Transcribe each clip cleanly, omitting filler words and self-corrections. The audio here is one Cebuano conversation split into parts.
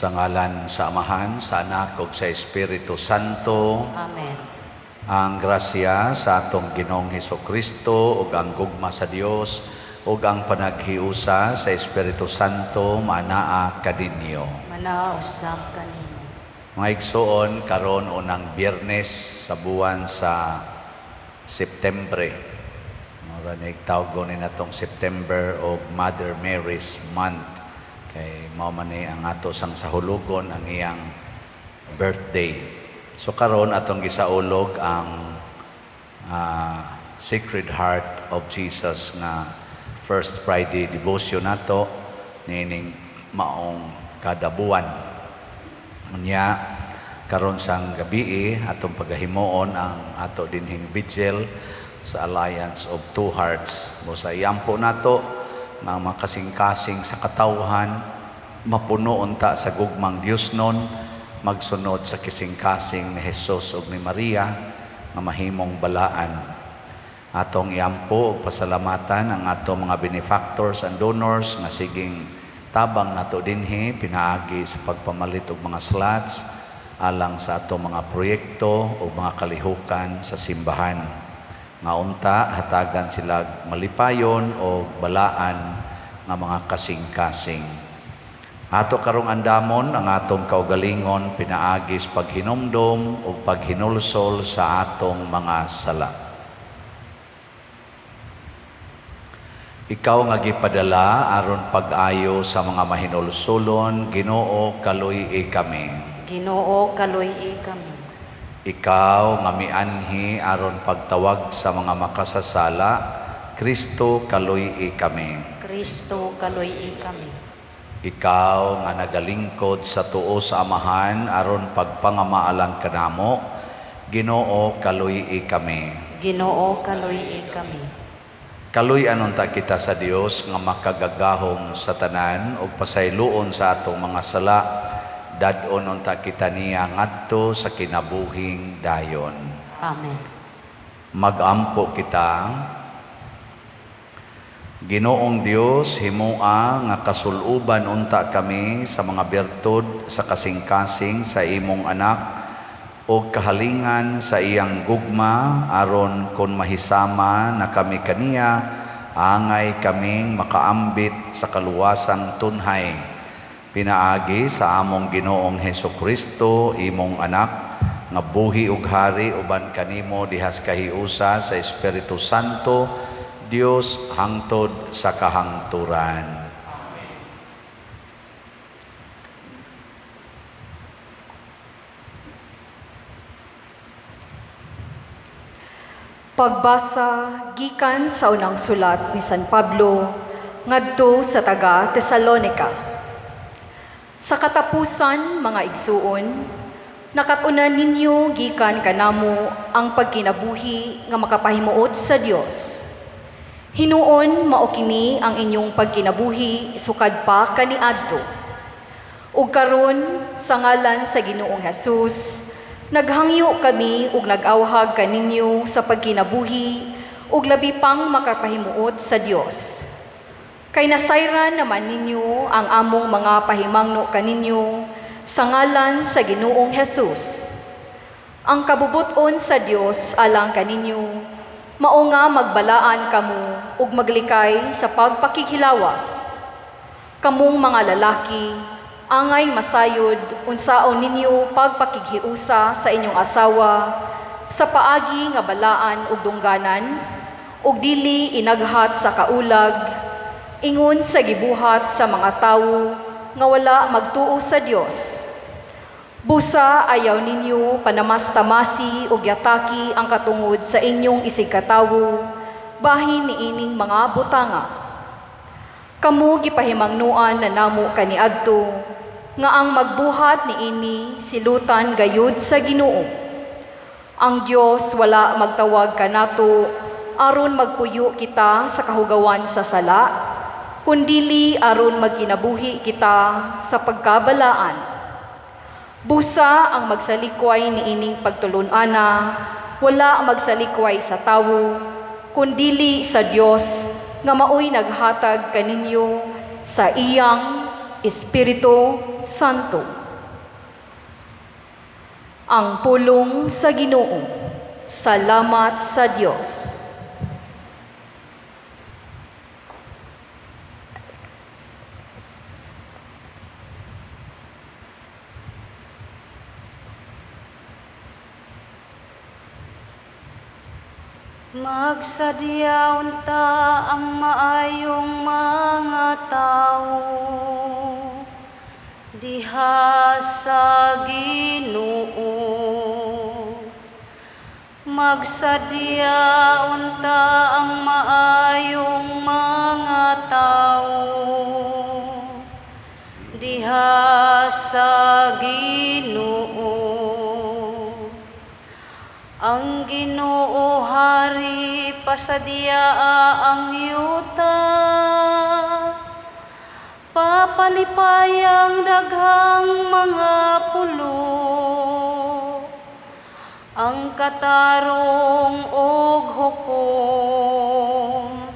Sa ngalan sa Amahan, sa Anak ug sa Espiritu Santo. Amen. Ang grasya sa atong Ginoong Hesus Kristo ug ang gugma sa Dios ug ang panaghiusa sa Espiritu Santo maanaa kaninyo. Manaa usab kanimo. Mga igsoon, karon unang Biyernes sa buwan sa Septembre. Mura ni tawgon ni natong September o Mother Mary's Month. Kay mao man ni ang ato sang sahulugon ang iyang birthday. So karon atong gisaulog ang Sacred Heart of Jesus nga First Friday devotion nato niining maong kada buwan. Unya karon sang gabii atong pagahimuon ang ato dinhing vigil sa Alliance of Two Hearts. Busa iampo nato nga makasing-kasing sa katawhan, mapuno unta sa gugmang Diosnon, magsunod sa kising-kasing ni Jesus ug ni Maria nga mahimong balaan. Atong iampo ug pasalamatan ang atong mga benefactors and donors nga siging tabang nato dinhi pinaagi sa pagpamalit og mga slots alang sa atong mga proyekto o mga kalihukan sa simbahan. Nga unta hatagan sila malipayon o balaan nga mga kasing-kasing. Ato karong andamon ang atong kaugalingon pinaagi sa paghinumdom ug paghinulsol sa atong mga sala. Ikaw nga gipadala aron pag-ayo sa mga mahinulsolon, Ginoo, kaluy-i kami. Ginoo, kaluy-i kami. Ikaw nga mianhi aron pagtawag sa mga makasasala, Kristo, kaluy-i kami. Kristo, kaluy-i kami. Ikaw nga nagalingkod sa tuo sa Amahan aron pagpangamaalang kanamo, Ginoo, kaluy-i kami. Ginoo, kaluy-i kami. Kaluy-an unta kita sa Dios nga makagagahom sa tanan ug pasayloon sa atong mga sala, dad-on unta kita niya ngadto sa kinabuhing dayon. Amen. Magampo kita. Ginoong Dios, himoa nga kasuluban unta kami sa mga bertud sa kasing-kasing sa imong anak o kahalingan sa iyang gugma, aron kon mahisama na kami kaniya, angay kaming makaambit sa kaluwasang tunhay. Pinaagi sa among Ginoong Hesus Kristo, imong anak, nga buhi ug hari uban kanimo dihas kahiusa sa Espiritu Santo, Dios hangtod sa kahangturan. Pagbasa gikan sa unang sulat ni San Pablo ngadto sa taga Tesalonica. Sa katapusan, mga igsuon, nakat-unan ninyo gikan kanamo ang pagkinabuhi nga makapahimuot sa Dios. Hinuon mao kini ang inyong pagkinabuhi sukad pa kaniadto. Ug karon sa ngalan sa Ginoong Hesus, naghangyo kami ug nag-awhag kaninyo sa pagkinabuhi ug labi pang makapahimuot sa Dios. Kay nasayran naman ninyo ang among mga pahimangno kaninyo sa ngalan sa Ginoong Hesus. Ang kabubuton sa Dios alang kaninyo, mao nga magbalaan kamo ug maglikay sa pagpakighilawas. Kamong mga lalaki, angay masayod unsaon ninyo pagpakighiusa sa inyong asawa sa paagi nga balaan ug dungganan, ug dili inaghat sa kaulag, ingon sa gibuhat sa mga tawo nga wala magtuo sa Dios. Busa ayaw ninyo panamastamasi ug yataki ang katungod sa inyong isigkatawo, bahin niining mga butanga. Kamo gipahimangnoan na namo kaniadto, nga ang magbuhat niini silutan gayud sa Ginoo. Ang Dios wala magtawag kanato aron magpuyo kita sa kahugawan sa sala, kundili aron magkinabuhi kita sa pagkabalaan. Busa ang magsalikway niining pagtulon-ana, wala magsalikway sa tawo, kundili sa Dios nga maoy naghatag kaninyo sa iyang Espiritu Santo. Ang pulong sa Ginoo. Salamat sa Dios. Magsadya unta ang maayong mga tawo diha sa Ginoo. Magsadya unta ang maayong mga tawo diha sa Ginoo. Ang Ginoo hari pasadyaa ang yuta. Papalipayang daghang mga pulo. Ang katarong og hukom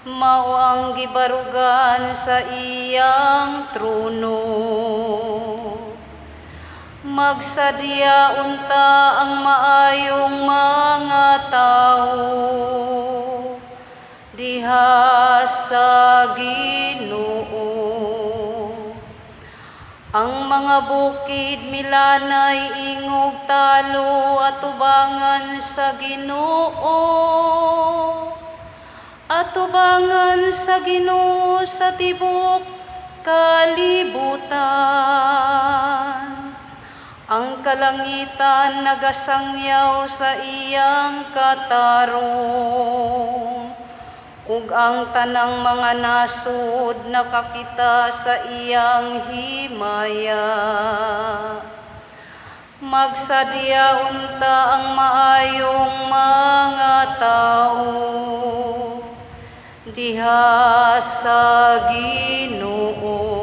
mao ang gibarugan sa iyang trono. Magsadya unta ang maayong mga tawo diha sa Ginoo. Ang mga bukid milanay ingog talo atubangan sa Ginoo. Atubangan sa Ginoo sa tibok kalibutan. Ang kalangitan nagasangyaw sa iyang katarong, ug ang tanang mga nasod nakakita sa iyang himaya. Magsadya unta ang maayong mga tao diha sa Ginoo.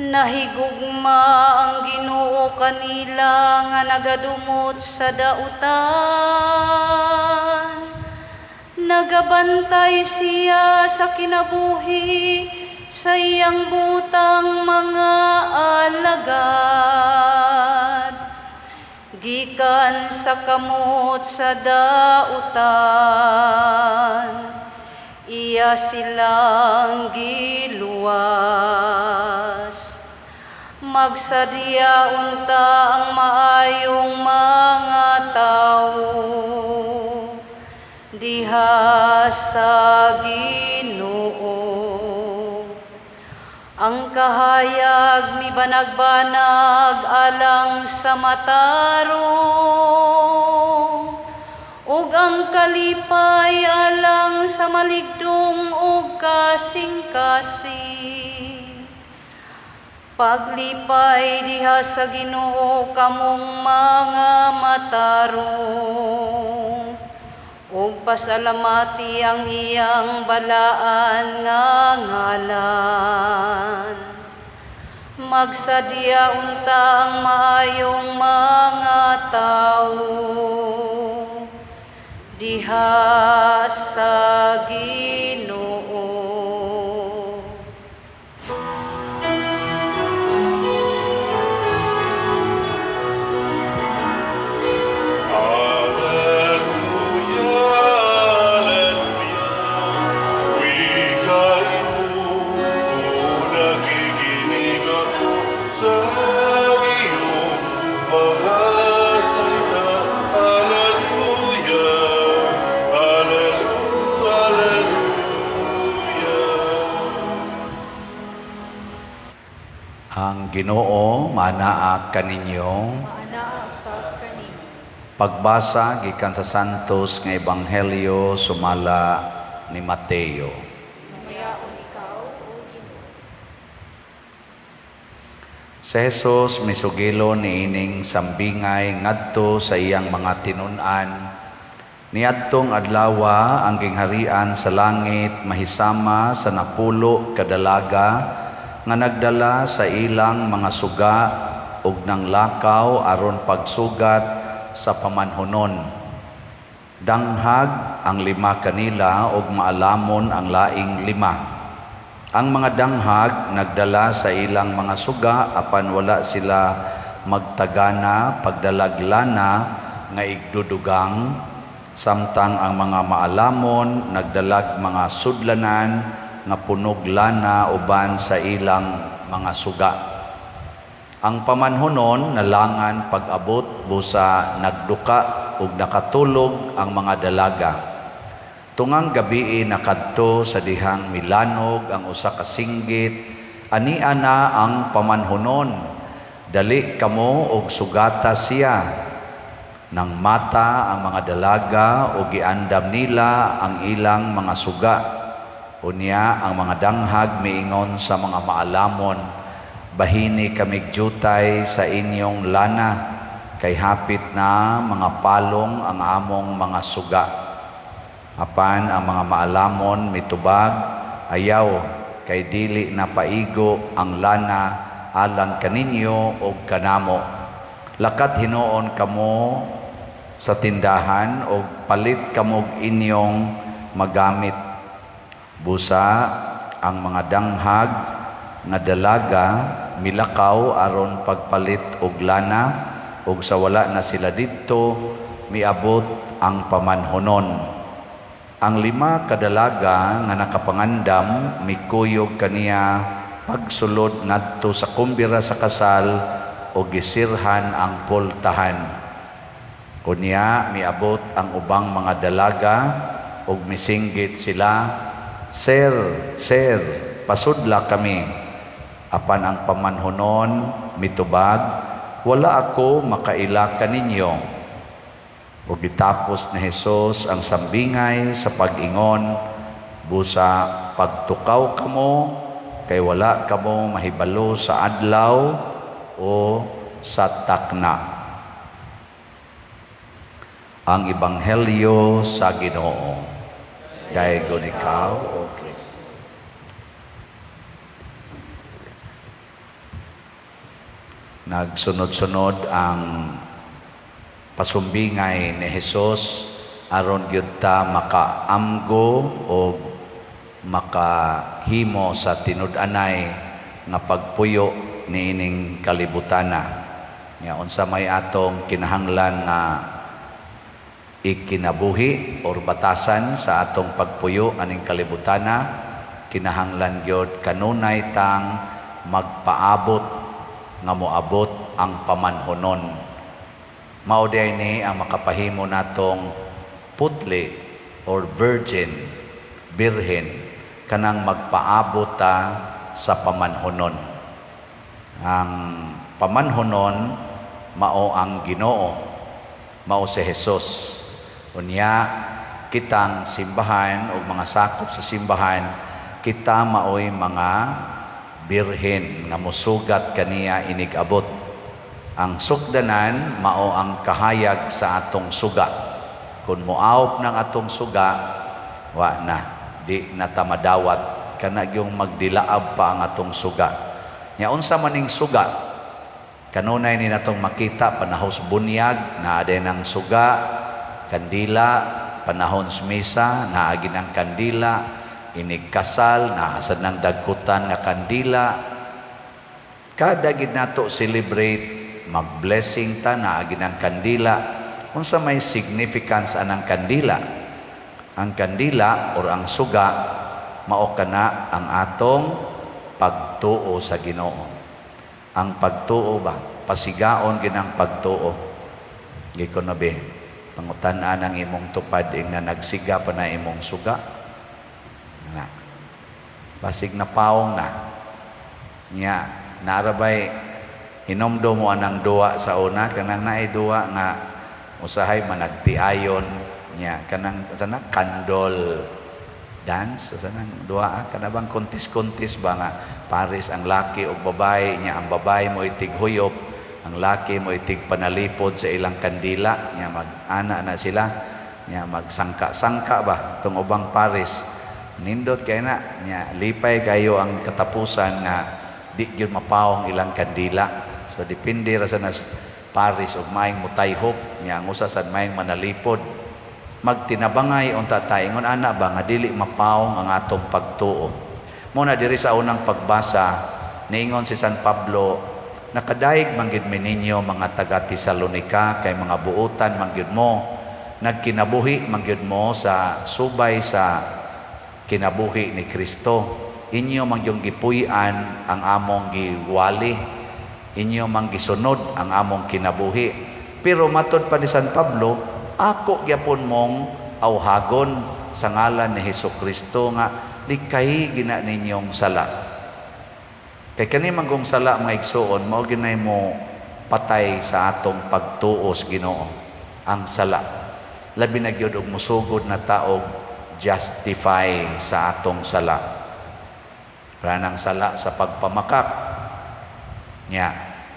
Nahigugma ang Ginoo kanila nga nagadumot sa dautan. Nagabantay siya sa kinabuhi sa iyang butang mga alagad. Gikan sa kamot sa dautan, iya silang giluwas. Magsadya unta ang maayong mga tawo diha sa Ginoo. Ang kahayag mibanag-banag alang sa matarong, ug ang kalipay alang sa maligdong ug kasing-kasing. Paglipay diha sa Ginoo kamong mga matarong, ug pasalamati ang iyang balaan nga ngalan. Magsadya unta ang maayong mga tawo diha sa Ginoo. Alleluia, Alleluia, wikain mo, o nakikinig ako sa iyong mga salita. Alleluia, Alleluia, Alleluia. Ang Ginoo manaa kaninyo. Maanaa sa kaninyo. Pagbasa gikan sa Santos nga Ebanghelyo sumala ni Mateo. Mayaon ikaw, O Ginoo. Si Jesus misugilo niining sambingay ngadto sa iyang mga tinun-an. Niadtong adlawa ang gingharian sa langit mahisama sa 10 ka dalaga nga nagdala sa ilang mga suga ug nanglakaw aron pagsugat sa pamanhunon. Danghag ang 5 kanila ug maalamon ang laing 5. Ang mga danghag nagdala sa ilang mga suga, apan wala sila magtagana pagdalag lana nga igdudugang, samtang ang mga maalamon nagdalag mga sudlanan nga punog lana uban sa ilang mga suga. Ang pamanhunon nalangan pag-abot, busa nagduka ug nakatulog ang mga dalaga. Tungang gabii nakadto sa dihang milanog ang usa ka singgit, "Ania na ang pamanhunon, dali kamo og sugata siya." Nang mata ang mga dalaga ug giandam nila ang ilang mga suga. Unya ang mga danghag miingon sa mga maalamon, "Bahini kamig jutay sa inyong lana, kay hapit na mga palong ang among mga suga." Apan ang mga maalamon mitubag, "Ayaw, kay dili na paigo ang lana alang kaninyo og kanamo. Lakat hinuon kamo sa tindahan og palit kamog inyong magamit." Busa ang mga danghag nga dalaga milakaw aron pagpalit og lana, ug sa wala na sila didto miabot ang pamanhunon. Ang 5 ka dalaga nga nakapangandam mikuyog kaniya pagsulod ngadto sa kumbira sa kasal o gisirhan ang pultahan. Unya miabot ang ubang mga dalaga ug misinggit sila, "Sir, sir, pasudla kami." Apan ang pamanhunon mitubag, "Wala ako makaila kaninyo." Ug gitapos ni Hesus ang sambingay sa pag-ingon, "Busa pagtukaw kamo, kay wala kamo mahibalo sa adlaw o sa takna." Ang Ebanghelyo sa Ginoo. Daygon ikaw, O Kristo. Nagsunod-sunod ang pasumbingay ni Hesus aron gyud ta makaamgo o makahimo sa tinud-anay nga pagpuyo niining kalibutana. Nya unsa may atong kinahanglan nga ikinabuhi or batasan sa atong pagpuyo aning kalibutana? Kinahanglan gyud kanunay tang magpaabot nga moabot ang pamanhunon. Mao diay ni ang makapahimo natong putli or virgin, birhen, kanang magpaabot ta sa pamanhunon. Ang pamanhunon mao ang Ginoo, mao si Hesus. Unya kitang simbahan o mga sakop sa simbahan, kita maoy mga birhen nga musugat kaniya inig-abot. Ang sukdanan mao ang kahayag sa atong suga. Kung moawop ng atong suga, wa na, di na ta madawat, kana gyung magdilaab pa ang atong suga. Nya unsa maning suga? Kanunay ni natong makita panahon sa bunyag, naa din ang suga, kandila, panahon sa misa, naa gid ang kandila, inig kasal, naa sad nang dagkutan nga kandila. Kada gid nato celebrate, mag-blessing ta, naa gid ang kandila. Unsa may significance anang kandila? Ang kandila or ang suga mao kana ang atong pagtuo sa Ginoo. Ang pagtuo ba, pasigaon gid ang pagtuo. Gikon na be, pangutan-an ang imong tupad ing na nagsiga pa na imong suga. Na. Basig na paong na. Nya, narabay hinomdom mo anang duwa sa una, kanang naay duwa nga usahay managtiayon nya, kanang sana candle dance, sana duwa, kana bang kontis-kontis ba nga pares ang laki og babae, nya ang babae mo itig huyop, ang laki mo itig panalipod sa ilang kandila, nya mag-ana na sila, nya magsangka-sangka ba tong ubang pares. Nindot kay na, nya lipay kayo ang katapusan nga di gyud mapawong ilang kandila. So depende ra sa nas pares og maayong mutayhop, nya ang usa sad maayong manalipod. Magtinabangay unta ta ingon ana ba nga dili mapawong ang atong pagtuo. Muna diri sa unang pagbasa, niingon si San Pablo, nakadayeg man gyud mi ninyo, mga taga Tesalonika, kay mga buotan man gyud mo, nagkinabuhi man gyud mo sa subay sa kinabuhi ni Kristo. Inyo man yung gipuy-an ang among giwali. Inyo man gisunod ang among kinabuhi. Pero matod pa ni San Pablo, ako gyapon mong awhagon sa ngalan ni Hesus Kristo nga likay gina ninyong sala. Kay kani man kung sala, mga igsuon, mao ginay mo patay sa atong pagtuo sa Ginoo, ang sala. Labi na gyud og musugod na taog justify sa atong sala. Pranang sala sa pagpamakak. Nya,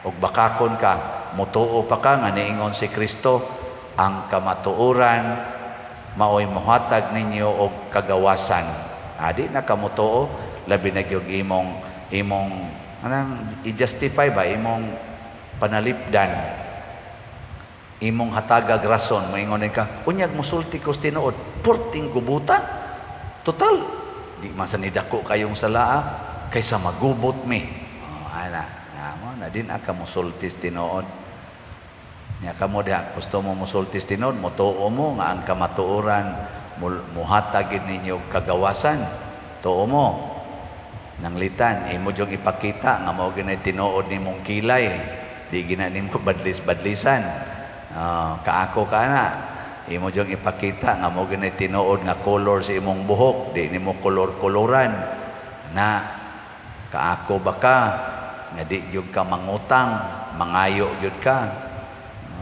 og bakakon ka, mutuo pa ka nga niingon si Kristo, ang kamatuoran maoy mohatag ninyo og kagawasan. Adi na ka mutuo, labi na gyud imong imong anang i-justify ba imong panalipdan, imong hatagag rason, moingon ka, unyag musulti ko sa tinuod, porting gubuta, total di man sa nidako kayong salaa kaysa magubot mi. Oh, ana mo na din aka musulti sa tinuod. Nya kamo diha, gusto mo musulti sa tinuod, mutuo mo nga ang kamatuoran muhatag gid ninyo og kagawasan. Tuo mo nanglitan, imo jung ipakita nga mao ginay tinuod nimong kilay, di gina nimo badlis-badlisan. Kaako ka na, imo jung ipakita nga mao ginay tinuod nga color sa imong buhok, di nimo kolor-koloran. Na kaako ba ka nga di gyud ka mangutang, mangayo gyud ka.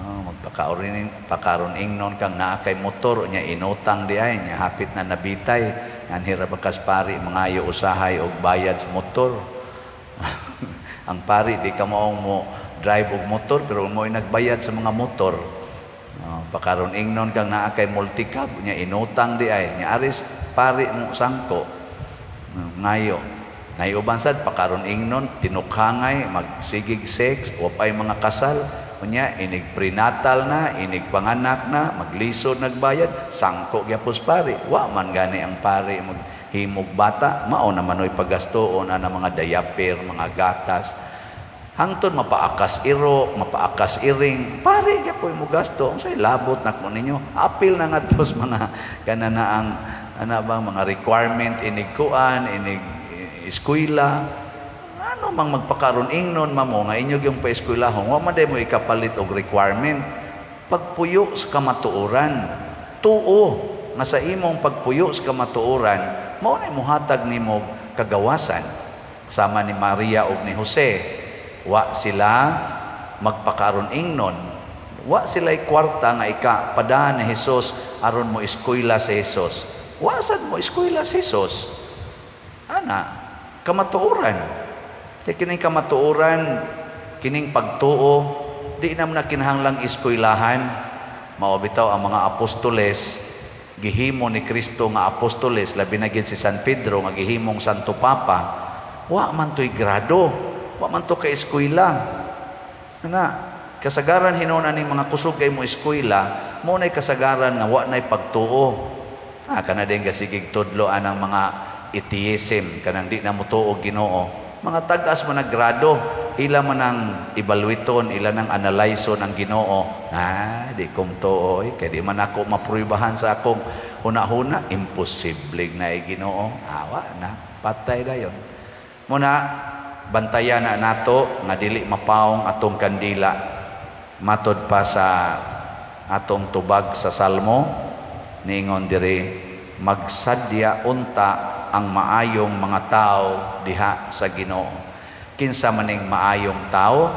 Oh, magpakaroon pakaron ingnon kang naa kay motor, nya inutang di ay, nya hapit na nabitay, anhi ra ba kas pari mangayo usahay og bayad sa motor. Ang pari di ka maong mo drive og motor, pero mo'y nagbayad sa mga motor. Oh, pakaron ingnon kang naa kay multicab, nya inutang di ay, nya aris pari mo sangko. Ngayo. Nay uban sad pakaron ingnon tinukhangay magsigig sex o pay mga kasal, unya inig prenatal na, inig panganak na, maglisod nagbayad, sangko gyapos pari. Wa man gani ang pari maghimog bata, mao naman oy pagastoon ana mga diaper, mga gatas. Hangtod mapaakas iro, mapaakas iring, pari gyapoy mo gasto. Unsay labot na ko ninyo? Apil na ngadto sa mga kana ang ana bang mga requirement inig kuan, inig eskwela. Ano mang magpakaron ingnon mamo nga inyo gyung paeskwelahon, wa man day mo ikapalit og requirement. Pagpuyo sa kamatuoran, tuo nga sa imong pagpuyo sa kamatuoran, mao na mohatag nimo kagawasan. Sama ni Maria ug ni Jose, wa sila magpakaron ingnon, wa sila'y kwarta nga ikapadaan ni Jesus aron mo eskwela si Jesus. Wa sad mo eskwela si Jesus. Ana, kamatuoran. Kay kining kamatuoran, kining pagtuo, di naman na kinahanglang eskwelahan. Mao bitaw ang mga apostoles, gihimo ni Kristo nga apostoles, labi na gid si San Pedro nga gihimong Santo Papa, wa man to'y grado, wa man to ka eskwela. Ana, kasagaran hinuon ning mga kusog kay mo eskwela, mo na'y kasagaran nga wa na'y pagtuo. Kana din gasigig tudlo anang mga atheism, kanang di na motuo Ginoo. Mga tag-as man grado, ila man ang evaluaton, ila nang analyson ang Ginoo. Di kom tuo, kay di man ako mapruibahan sa akong huna-huna, imposible na Ginoo. Awa na, patay dayon. Muna bantayan na nato nga dili mapaong atong kandila. Matod pa sa atong tubag sa Salmo, niingon diri, magsadya unta ang maayong mga tao diha sa Ginoo. Kinsa maning maayong tao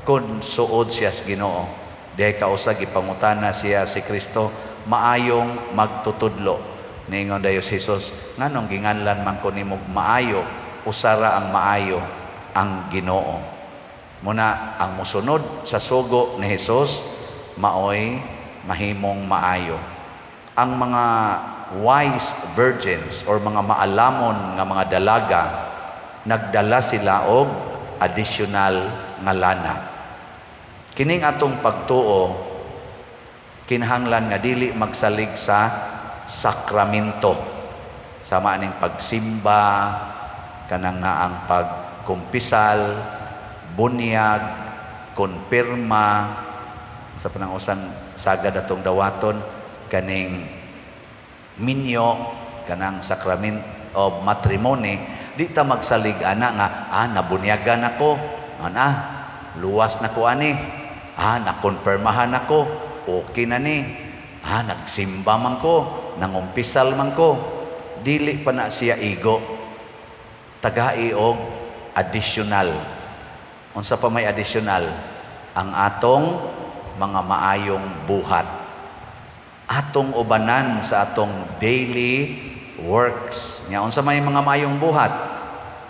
kun suod siya sa Ginoo. Dihay kausa gipangutana siya si Kristo, maayong magtutudlo. Niingon dayo si Jesus, nganong ginganlan man ko nimog maayo, usara ang maayo, ang Ginoo. Muna ang musunod sa sugo ni Jesus maoy mahimong maayo. Ang mga wise virgins or mga maalamon nga mga dalaga, nagdala sila og additional nga lana. Kining atong pagtuo kinahanglan nga dili magsalig sa sakramento. Sama aning pagsimba, Kanang naang pagkumpisal, bunyag, konpirma sa panang usang sagad atong dawaton, kaning minyo, kanang sacrament of matrimony. Di ta magsalig ana nga, "Ah, nabunyagan ako ana, luwas na ko ani. Ah, nakonpirmahan ako, okay na ni. Ah, nagsimba man ko, nangumpisal man ko." Dili pa na siya igo. Tagai og additional. Unsa pa may additional? Ang atong mga maayong buhat, atong ubanan sa atong daily works. Nya unsa may mga maayong buhat?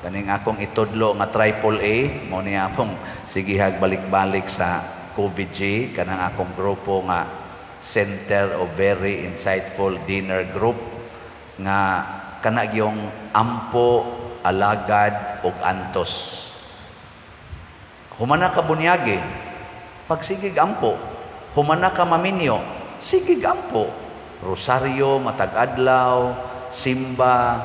Kaning akong itudlo nga triple A, mao niya akong sigihag balik-balik sa COVID-G, kanang akong grupo nga Center of Very Insightful Dinner Group, nga kana gyung ampo, alagad ug antos. Humana ka bunyagi, pagsigig ampo. Humana ka maminyo, sigig ampo. Rosaryo matag adlaw, simba,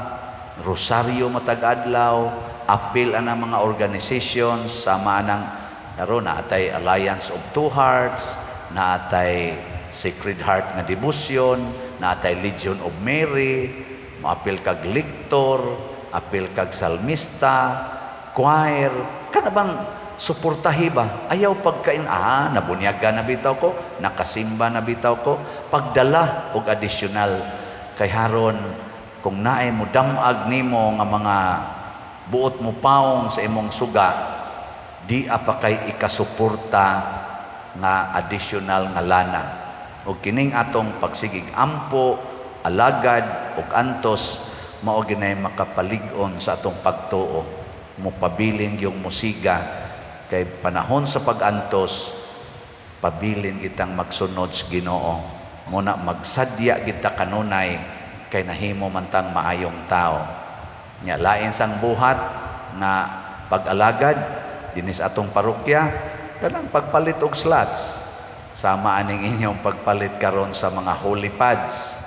rosaryo matag adlaw, apil anang mga organizations sama anang karon naatay Alliance of Two Hearts, naatay Sacred Heart nga devotion, naatay Legion of Mary, moapil kag lector, apil kag salmista, choir, kana bang suportahi ba? Ayaw pagkain, "Ah, nabunyagan na bitaw ko, nakasimba na bitaw ko." Pagdala og additional kay haron kung naay mo damag nimo nga mga buot mo paong sa imong suga, di pa kay ikasuporta nga additional nga lana. Og kining atong pagsigig ampo, alagad ug antos, mao ginay makapalig-on sa atong pagtuo, mopabilin yung musiga kay panahon sa pag-antos, pabilin kitang magsunod sa Ginoo. Muna magsadya kita kanunay kay nahimo man tang maayong tao. Nya lain sang buhat nga pag-alagad dinis atong parokya, kanang pagpalit og slots, sama aning inyong pagpalit karon sa mga holy pads.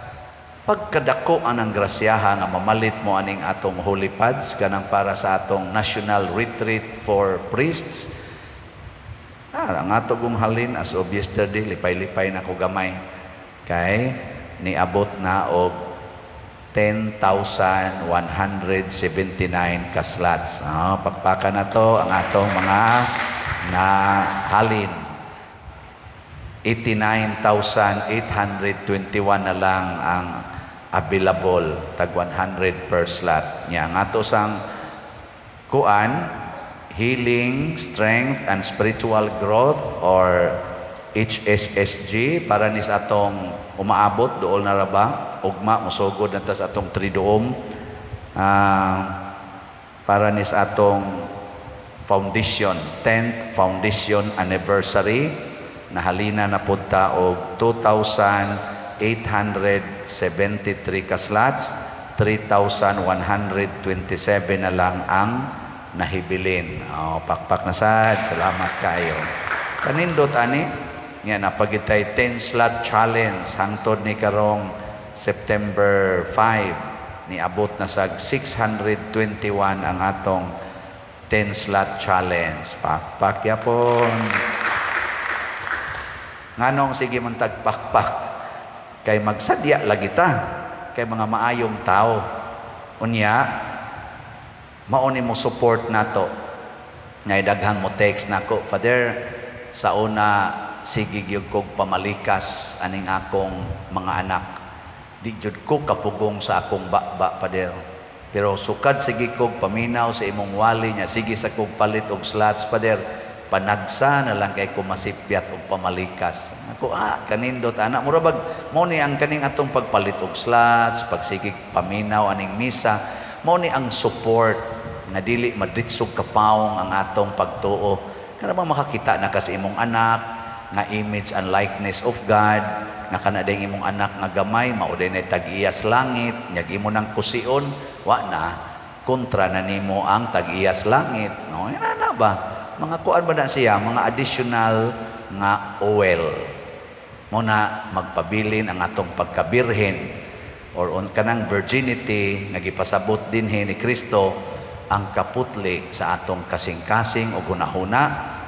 Pagkadako anang grasyaha nga mamalit mo aning atong holy pads, kanang para sa atong national retreat for priests. Ah, ang ato kong halin as of yesterday, lipay-lipay na ko gamay kay niabot na og 10,179 ka slots. Ah, pakpakan na to ang atong mga nahalin. 89,821 na lang ang available, tag 100 per slot. Nya ang ato sang kuan, Healing, Strength and Spiritual Growth or HSSG, para ni sa atong umaabot dool na ra ba, ugma mosugod na ta sa atong Triduum, para ni sa atong foundation 10th foundation anniversary, nahalina na pud ta og 2,873 ka slots. 3,127 na lang ang nahibilin. Oh, pakpak na sad. Salamat kayo. Kanindot ani nga napagitay 10 slot challenge hangtod ni karong September 5, niabot na sag 621 ang atong 10 slot challenge. Pakpak yapon. Nganong sige man tagpakpak? Kay magsadya lagi ta kay mga maayong tao. Unya mao ni mo support nato. Ngay daghang mo text nako, "Father, sa una sige gyud kog pamalikas aning akong mga anak. Di jud ko kapugong sa akong baba, Father. Pero sukad sige kog paminaw sa imong wali niya, sige sa kog palit og slots, Father, panagsa na lang kay ko masipyat og pamalikas." Ako, "Ah, kanindot ana." Mura bag mo ni ang kaning atong pagpalit og slots, pagsigig paminaw aning misa, mao ni ang support nga dili madritsog kapawong ang atong pagtuo. Kana bang makakita na ka sa imong anak nga image and likeness of God, nga kana ding imong anak nga gamay mao day na tag-iyas langit, nyag imo nang kusion, wa na kontra na nimo ang tag-iyas langit, no? Yan na ba, mga kuan ba na siya, mga additional nga oil mo na magpabilin ang atong pagkabirhen or on kanang virginity nga gipasabot dinhi ni Kristo. ang kaputli sa atong kasing-kasing o hunahuna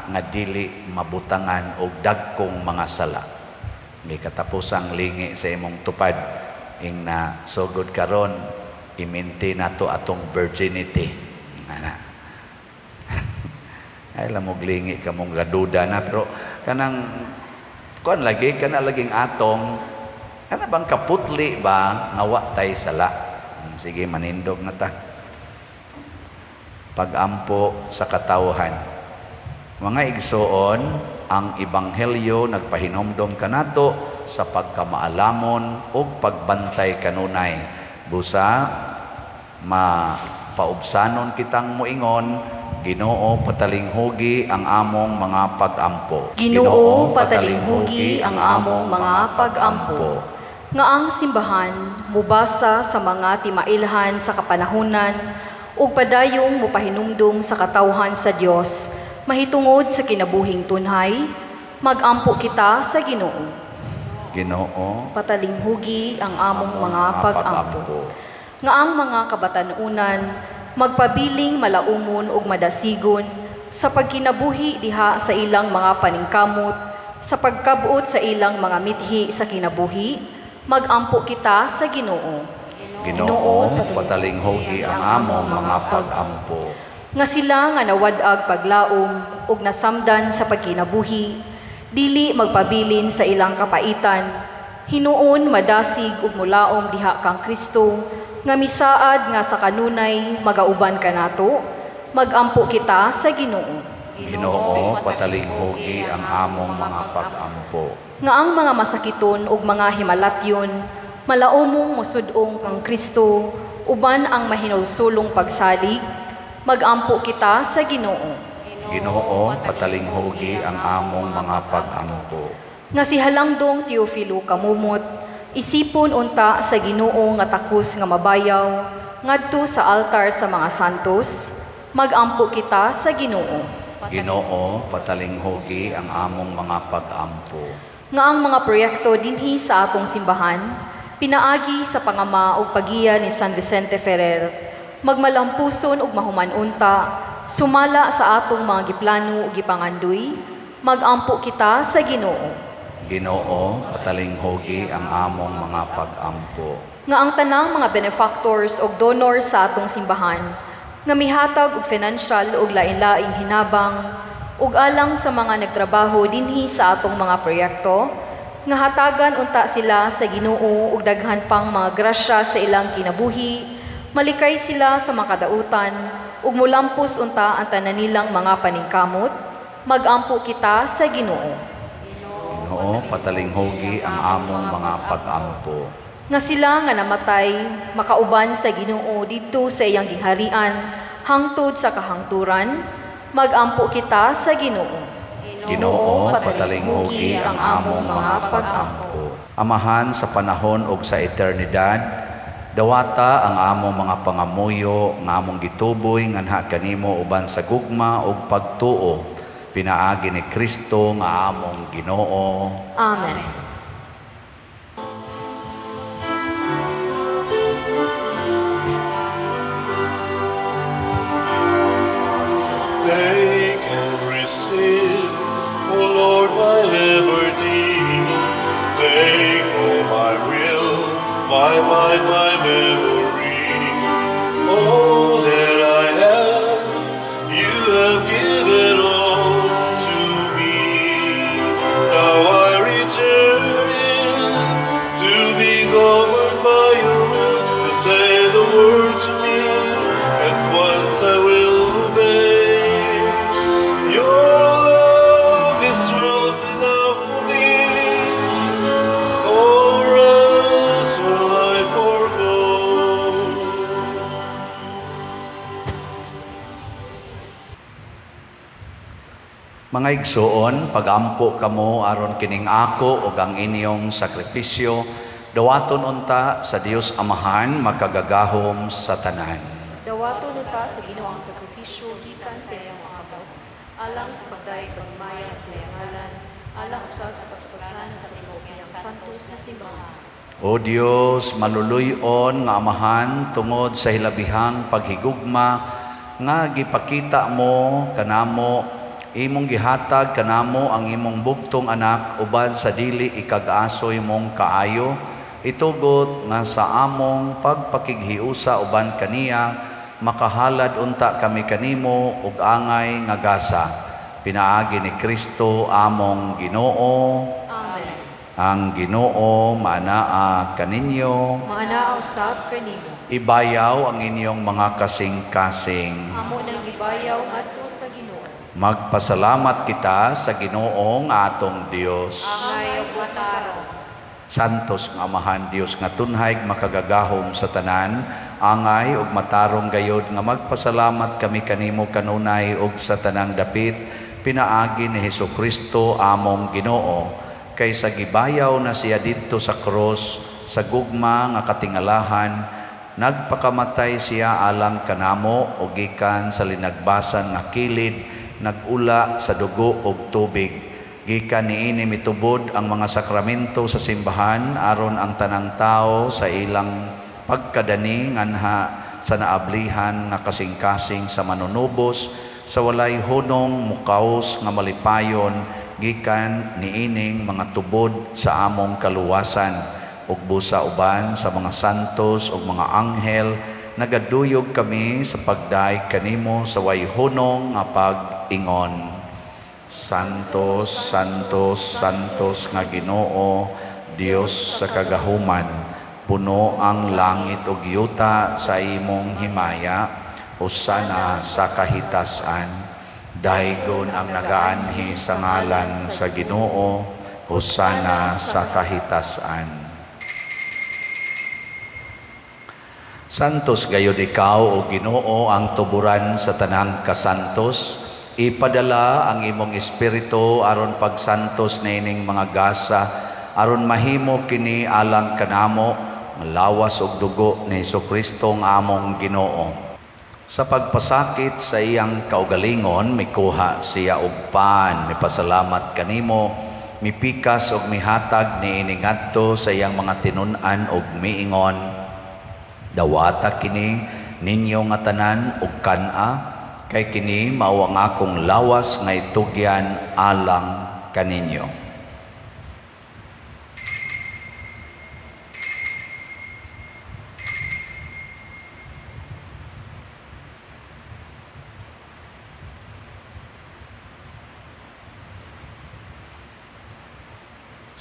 nga dili mabutangan og dagkong mga sala. May katapusang lingi sa imong tupad ing na sugod karon iminti nato atong virginity. Ana. Ay lamog lingi kamong gaduda na, pero kanang kuan lagi kana laging atong kana bang kaputli ba nga wa tay sala. Sige, manindog na ta. Pagampo sa katawhan. Mga igsoon, ang ebanghelyo nagpahinomdom kanato sa pagkamaalamon ug pagbantay kanunay. Busa mapaubsanon kitang moingon, Ginoo, patalinghugi ang among mga pagampo. Ginoo, patalinghugi ang among mga pagampo. Nga ang simbahan mubasa sa mga timailhan sa kapanahunan ug padayong mupahinumdum sa katawhan sa Dios mahitungod sa kinabuhing tunhay, magampo kita sa Ginoo. Ginoo, patalinghugi ang among mga pagampo. Nga ang mga kabatanunan magpabiling malaumon ug madasigon sa pagkinabuhi diha sa ilang mga paningkamot, sa pagkabot sa ilang mga mithi sa kinabuhi, magampo kita sa Ginoo. Ginoo, patalinghugi ang among mga pagampo. Nga sila nga nawad-ag paglaom ug nasamdan sa pagkinabuhi, dili magpabilin sa ilang kapaitan, hinuon madasig ug mulaom diha kang Kristo, nga misaad nga sa kanunay magauban kanato, magampo kita sa Ginoo. Ginoo, patalinghugi ang among mga pagampo. Nga ang mga masakiton ug mga himalatyon, malaomong mosud-ong kang Kristo, uban ang mahinulsulong pagsalig, magampo kita sa Ginoo. Ginoo, patalinghugi ang among mga pagampo. Nga si Halangdong Teofilo Camomot, isipon unta sa Ginoo nga takos nga mabayaw, ngadto sa altar sa mga santos, magampo kita sa Ginoo. Ginoo, patalinghugi ang among mga pagampo. Nga ang mga proyekto dinhi sa atong simbahan, pinaagi sa pangama ug pagiya ni San Vicente Ferrer, magmalampuson ug mahuman unta, sumala sa atong mga giplano ug gipangandoy, magampo kita sa Ginoo. Ginoo, patalinghugi ang among mga pagampo. Nga ang tanang mga benefactors ug donors sa atong simbahan, nga mihatag og financial ug lain-laing hinabang, ug alang sa mga nagtrabaho dinhi sa atong mga proyekto, nga hatagan unta sila sa Ginoo ug daghan pang mga grasya sa ilang kinabuhi, malikay sila sa makadautan, ug mulampos unta ang tanan nilang mga paningkamot, magampo kita sa Ginoo. Ginoo, patalinghugi ang among mga pagampo. Nga sila nga namatay, makauban sa Ginoo didto sa iyang gingharian, hangtod sa kahangturan, magampo kita sa Ginoo. Ginoo, patalinghugi ang among mga pagampo. Amahan sa panahon ug sa eternidad, dawata ang among mga pangamuyo nga among gituboy nganha kanimo uban sa gugma ug pagtuo, pinaagi ni Kristo nga among Ginoo. Amen. Take and receive, O Lord, my liberty. Take all my will, my mind, my memory. All that I have, you have given all to me. Now I return it to be governed by your will. You say the word to me, at once I will obey. Your love is truth enough for me, or else will I forego. Mga igsoon, pagampo kamo aron kining ako ug ang inyong sakripisyo, dawaton unta sa Dios Amahan makagagahom sa tanan. Dawaton unta sa Ginoo ang sakripisyo gikan sa iyang mga kamot, alang sa pagdayeg pagmaya sa iyang ngalan, alang usab sa kapasaslan sa tibuok niyang santos na simbahan. O Dios, maluluy-on nga Amahan tungod sa hilabihang paghigugma nga gipakita mo kanamo, imong gihatag kanamo ang imong bugtong anak uban sa dili ikag-asoy mong kaayo, itugot nga sa among pagpakighiusa uban kaniya makahalad unta kami kanimo og angay nga gasa pinaagi ni Kristo among Ginoo. Amen. Ang Ginoo maanaa kaninyo. Maanaa usab kanimo. Ibayaw ang inyong mga kasing-kasing. Amo nang gibayaw ngadto sa Ginoo. Magpasalamat kita sa Ginoong atong Dios. Angay ug matarong. Santos nga Amahan, Dios nga tunhay makagagahom sa tanan, angay ug matarong gayod nga magpasalamat kami kanimo kanunay ug sa tanang dapit pinaagi ni Hesukristo among Ginoo, kay sa gibayaw na siya didto sa krus sa gugma nga katingalahan, nagpakamatay siya alang kanamo ug gikan sa linagbasan nga kilid nag-ula sa dugo ug tubig. Gikan niini mitubod ang mga sakramento sa simbahan aron ang tanang tao sa ilang pagkadani nganha sa naablihan nga kasing-kasing sa manunubos sa walay hunong mukaos nga malipayon gikan niining mga tubod sa among kaluwasan ug busa uban sa mga santos ug mga anghel nagaduyog kami sa pagdaig kanimo sa way hunong nga pag-ingon. Santos, Santos, Santos nga Ginoo, Dios sa kagahuman, puno ang langit ug yuta sa imong himaya, hosana sa kahitasan. Daygon ang nagaanhi sa ngalan sa Ginoo, hosana sa kahitasan. Santos gayud ikaw o Ginoo ang tuburan sa tanang kasantos. Ipadala ang imong espiritu aron pagsantos niining mga gasa, aron mahimo kini alang kanamo lawas ug dugo ni Hesukristo nga among Ginoo. Sa pagpasakit sa iyang kaugalingon, mikuha siya og pan, mipasalamat kanimo, mipikas og mihatag niini ngadto sa iyang mga tinun-an og miingon, dawata kini ninyo nga tanan og kan-a, kay kini mao ang akong lawas nga itugyan alang kaninyo.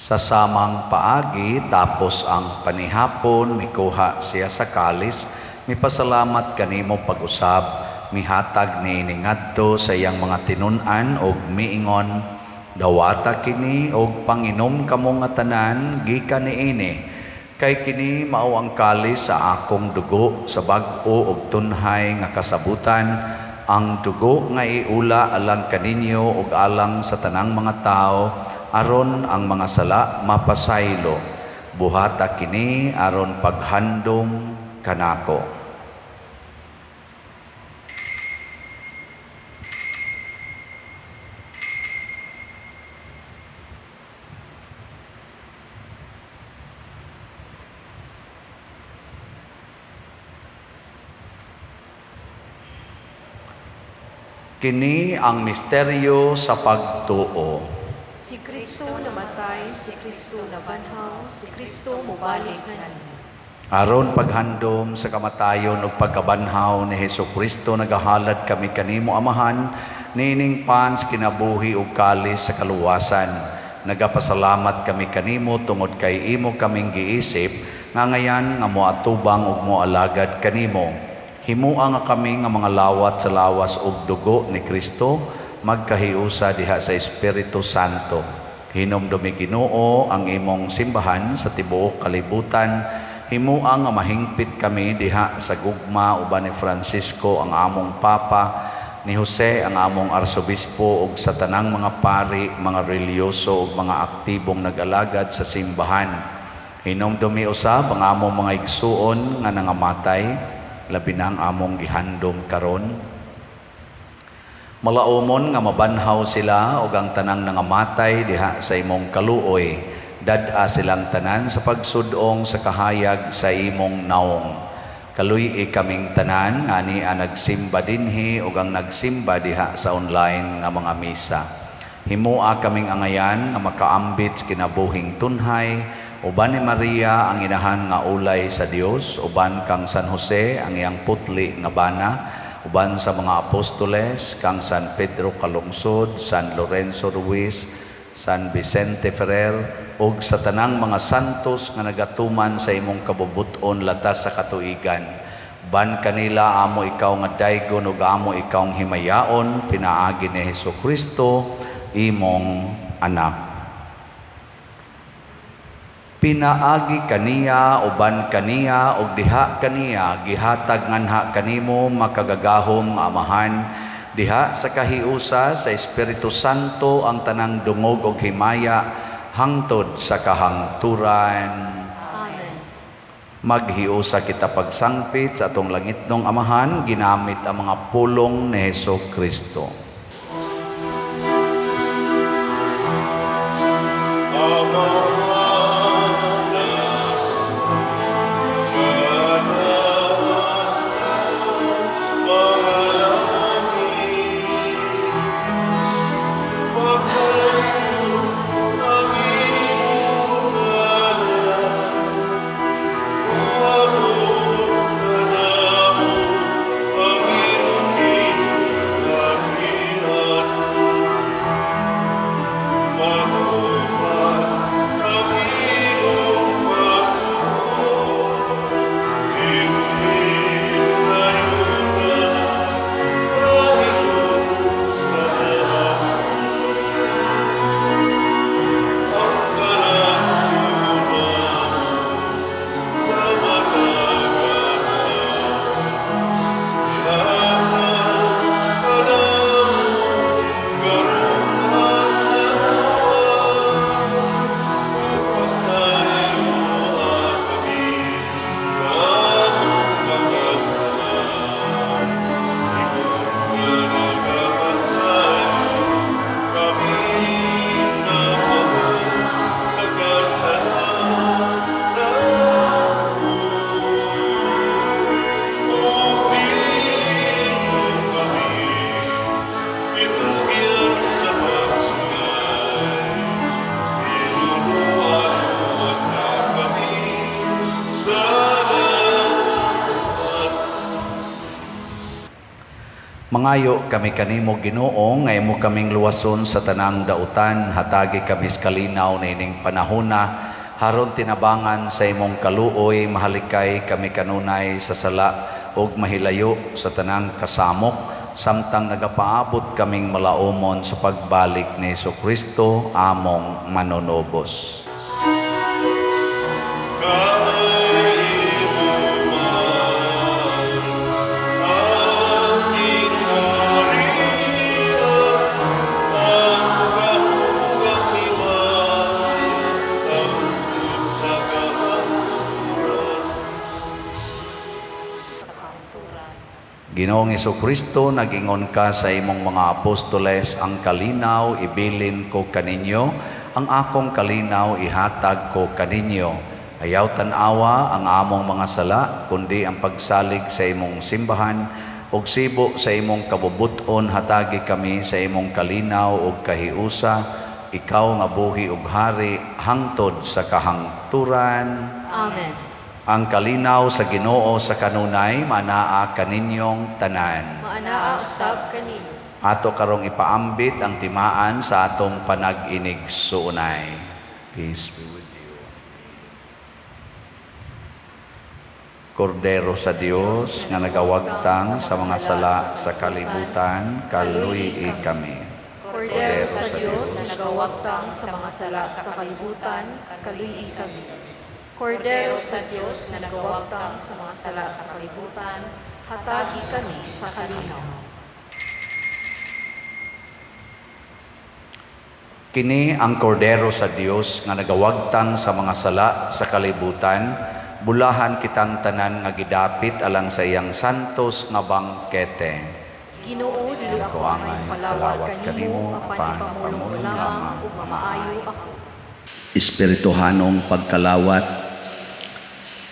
Sa samang paagi, tapos ang panihapon, mikuha siya sa kalis, mipasalamat kanimo pag-usab, mihatag niini ngadto sa iyang mga tinun-an og miingon, dawata kini og panginom kamo nga tanan gikan niini, kay kini mao ang kalis sa akong dugo sa bag-o og tunhay nga kasabutan, ang dugo nga iula alang kaninyo ug alang sa tanang mga tawo aron ang mga sala mapasaylo. Buhata kini aron paghandom kanako. Kini ang misteryo sa pagtuo. Si Kristo namatay, si Kristo nabanhaw, si Kristo mobalik nganhi. Aron paghandom sa kamatayon ug pagkabanhaw ni Hesukristo, nagahalad kami kanimo Amahan, nining pans kinabuhi ug kalis sa kaluwasan. Nagapasalamat kami kanimo tungod kay imo kaming giisip nga ngayan nga moatubang ug moalagad kanimo. Himua nga kami nga mga lawat sa lawas ug dugo ni Kristo, magkahiusa diha sa Espiritu Santo. Hinumdumi Ginoo ang imong simbahan sa tibuok kalibutan. Himua nga mahingpit kami diha sa gugma uban ni Francisco ang among Papa, ni Jose ang among Arsobispo ug sa tanang mga pari, mga relihiyoso ug mga aktibong nag-alagad sa simbahan. Hinumdumi usab ang among mga igsuon nga nangamatay, labi na ang among gihandom karon. Malaumon nga mabanhaw sila ug ang tanang nangamatay diha sa imong kaluoy. Dad-a silang tanan sa pagsudong sa kahayag sa imong naong. Kaluy-i kaming tanan nga ania nagsimba dinhi ug ang nagsimba diha sa online nga mga misa. Himoa kaming angayan nga makaambit sa kinabuhing tunhay uban ni Maria ang inahan nga ulay sa Dios, uban kang San Jose ang iyang putli nga bana, uban sa mga apostoles kang San Pedro Calungsod, San Lorenzo Ruiz, San Vicente Ferrer ug sa tanang mga santos nga nagatuman sa imong kabubut-on latas sa katuigan. Uban kanila amo ikaw nga daygon ug amo ikaw himayaon pinaagi ni Hesus Kristo imong anak. Pinaagi kaniya, uban kaniya ug diha kaniya gihatag nganha kanimo, makagagahom nga Amahan, diha sa kahiusa sa Espiritu Santo, ang tanang dungog ug himaya hangtod sa kahangturan. Amen. Maghiusa kita pagsangpit sa atong langitnong Amahan ginamit ang mga pulong ni Hesus Kristo. Ama nga nasa mga langit, Pagpalain ang imong ngalan, Moabot kanamo ang imong gingharian. Matuman ang imong pagbuot, dinhi sa yuta, paingon sa langit. Ang kalan-on namo sa matag adlaw, ihatag kanamo karong adlaw, ug pasayloa kami sa among mga sala, ingon nga nagapasaylo kami sa mga nagkasala namo. Ug dili ninyo kami itugyan sa pagsulay, pero luwasa kami sa dautan. Mangayo kami kanimo, Ginoo, nga imo kaming luwason sa tanang dautan, hatagi kami sa kalinaw niining panahona aron tinabangan sa imong kaluoy mahalikay kami kanunay sa sala ug mahilayo sa tanang kasamok samtang nagapaabot kaming malaumon sa pagbalik ni Kristo among manunubos. Kay imo man ang gingharian, ang gahom ug ang himaya, hangtod sa kahangturan. Sa kahangturan. Ginoong Kristo, nag-ingon ka sa imong mga apostoles, "Ang kalinaw ibilin ko kaninyo, ang akong kalinaw ihatag ko kaninyo." Ayaw tan-awa ang among mga sala, kundi ang pagsalig sa imong simbahan, ug sibo sa imong kabubut-on hatagi kami sa imong kalinaw ug kahiusa, ikaw nga buhi ug hari hangtod sa kahangturan. Amen. Ang kalinaw sa Ginoo sa kanunay manaa kaninyong tanan. Maanaa usab kanimo. Ato karong ipaambit ang timaan sa atong panag-inigsuonay. Peace be with you. Kordero sa Dios nga nagawagtang sa mga sala sa kalibutan, kaluy-i kami. Kordero sa Dios na nagawagtang sa mga sala sa kalibutan, kaluy-i kami. Kordero sa Dios na nagawagtang sa mga sala sa kalibutan, hatagi kami sa kalinaw. Kini ang Kordero sa Dios nga nagawagtang sa mga sala sa kalibutan, bulahan kitang tanan nga gidapit alang sa iyang santos nga bangkete. Ginoo, dili ako angay palawat kanimo, apan ipamulong lamang ug mamaayo ako. Espirituhanong pagkalawat.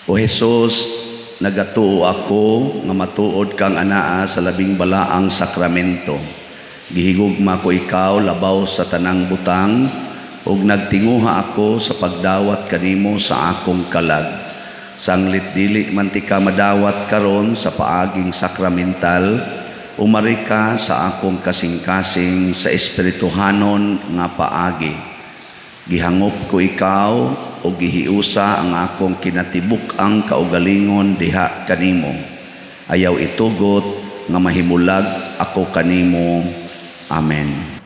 O Jesus, Nagatuo ako nga matuod kang anaa sa labing balaang sakramento. Gihigugma ko ikaw labaw sa tanang butang ug nagtinguha ako sa pagdawat kanimo sa akong kalag. Sanglit dili man tika madawat karon sa paaging sakramental, umari ka sa akong kasing-kasing sa espirituhanon nga paagi. Gihangop ko ikaw o gihiusa ang akong kinatibuk-ang kaugalingon diha kanimo. Ayaw itugot nga mahimulag ako kanimo. Amen.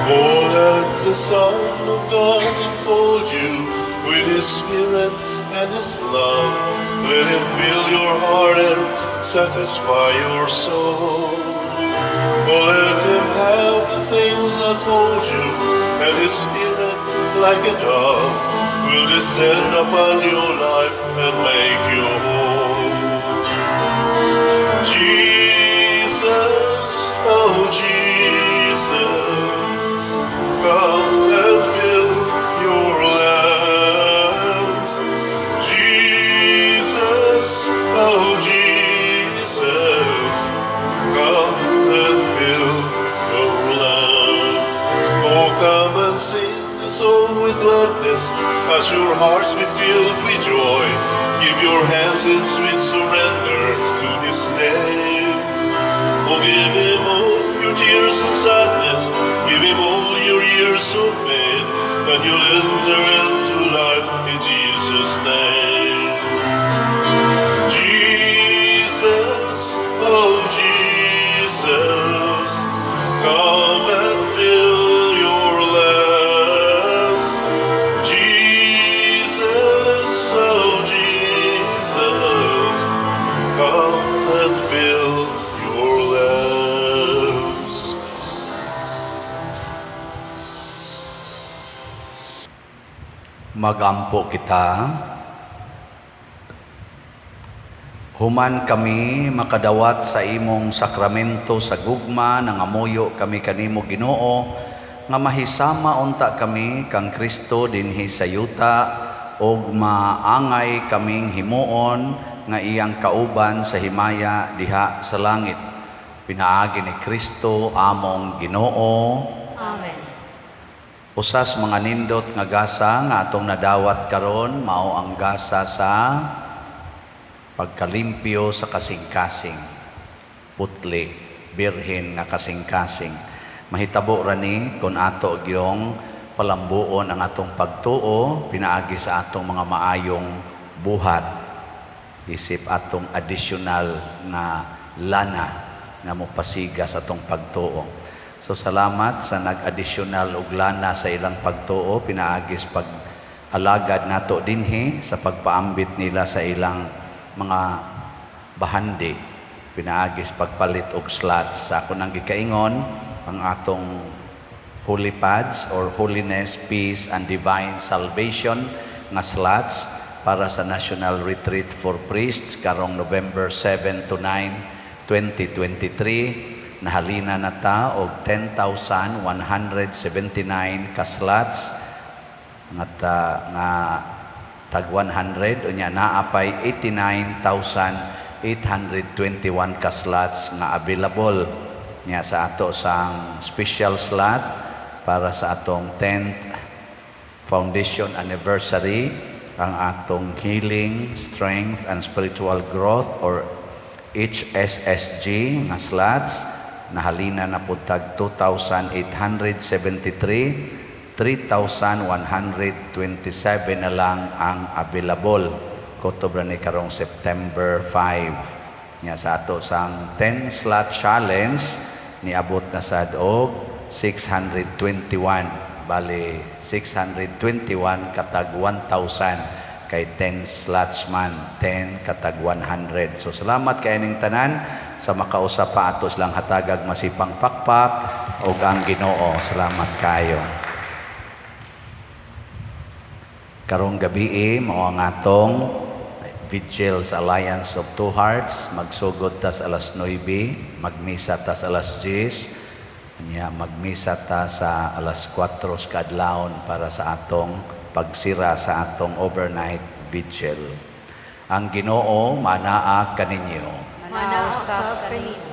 Oh, let the Son of God enfold you with His Spirit and His love. Let Him fill your heart and satisfy your soul. Oh, let Him have the things that hold you, and His Spirit, like a dove, will descend upon your life and make you whole. Jesus, oh Jesus, come and fill your lamps. Jesus, oh Jesus, come and fill your lamps. Oh, come and sing the song with gladness as your hearts be filled with joy. Give your hands in sweet surrender to His name. Oh, give Him all your tears and sadness. Give Him all your years of pain. Then you'll enter into life in Jesus' name. Jesus, oh Jesus, come and fill your lamps. Jesus, oh Jesus, come and fill your lamps. Magampo kita. Human kami makadawat sa imong sakramento sa gugma, nangamuyo kami kanimo, Ginoo, nga mahisama unta kami kang Kristo dinhi sa yuta ug maangay kaming himuon nga iyang kauban sa himaya diha sa langit. Pinaagi ni Kristo among Ginoo. Amen. Usas mga nindot nga gasa nga atong nadawat karon mao ang gasa sa pagkalimpyo sa kasing-kasing. Putli, birhen nga kasing-kasing. Mahitabo ra ni kung ato gyong palambuon ang atong pagtuo pinaagi sa atong mga maayong buhat. Isip atong additional nga lana nga mopasiga sa atong pagtuo. So salamat sa nag-additional og lana sa ilang pagtuo pinaagi sa pag-alagad nato dinhi sa pagpaambit nila sa ilang mga bahandi pinaagi sa pagpalit og slots. Sa ako nang gikaingon ang atong Holy Pads or Holiness, Peace and Divine Salvation nga slots para sa National Retreat for Priests karong November 7 to 9, 2023. Nahalina na ta og 10,179 ka slots nga tag 100, unya naa pay 89,821 ka slots nga available nya sa ato sang special slot para sa atong 10th foundation anniversary, ang atong Healing, Strength and Spiritual Growth or HSSG nga slots nahalina na pud tag 2,873, 3,127 na lang ang available. Kutob ra ni karong September 5. Nya sa ato sang 10 slot challenge niabot na sad og 621. Bali 621 katag 1,000 kay 10 slots man, 10 katag 100. So salamat kay ining tanan sa makausa pa ato silang hatagag masipang pakpak og ang Ginoo. Salamat kayo. Karong gabi mao ang atong vigil sa Alliance of Two Hearts. Magsugod tas alas 9, magmisa tas alas 10. Nya magmisa ta sa alas 4 sa kadlawon para sa atong pagsira sa atong overnight vigil. Ang Ginoo manaa kaninyo. Manaa usab kanimo.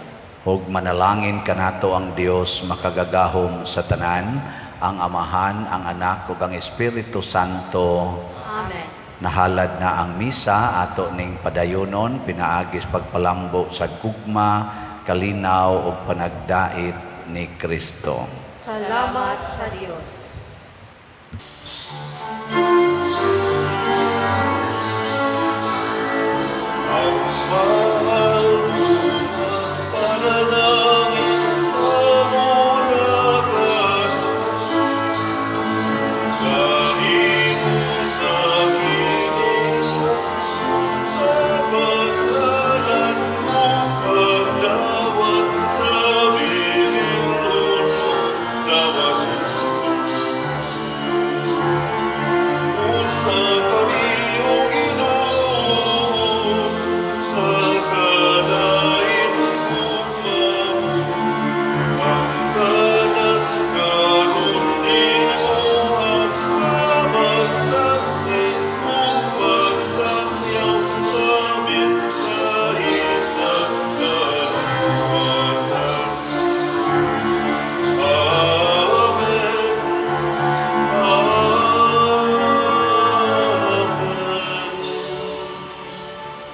Ug manalangin kanato ang Dios makagagahom sa tanan, ang Amahan, ang Anak ug ang Espiritu Santo. Amen. Nahalad na ang misa, ato ning padayonon pinaagis pagpalambo sa gugma, kalinaw ug panagdait ni Kristo. Salamat sa Dios.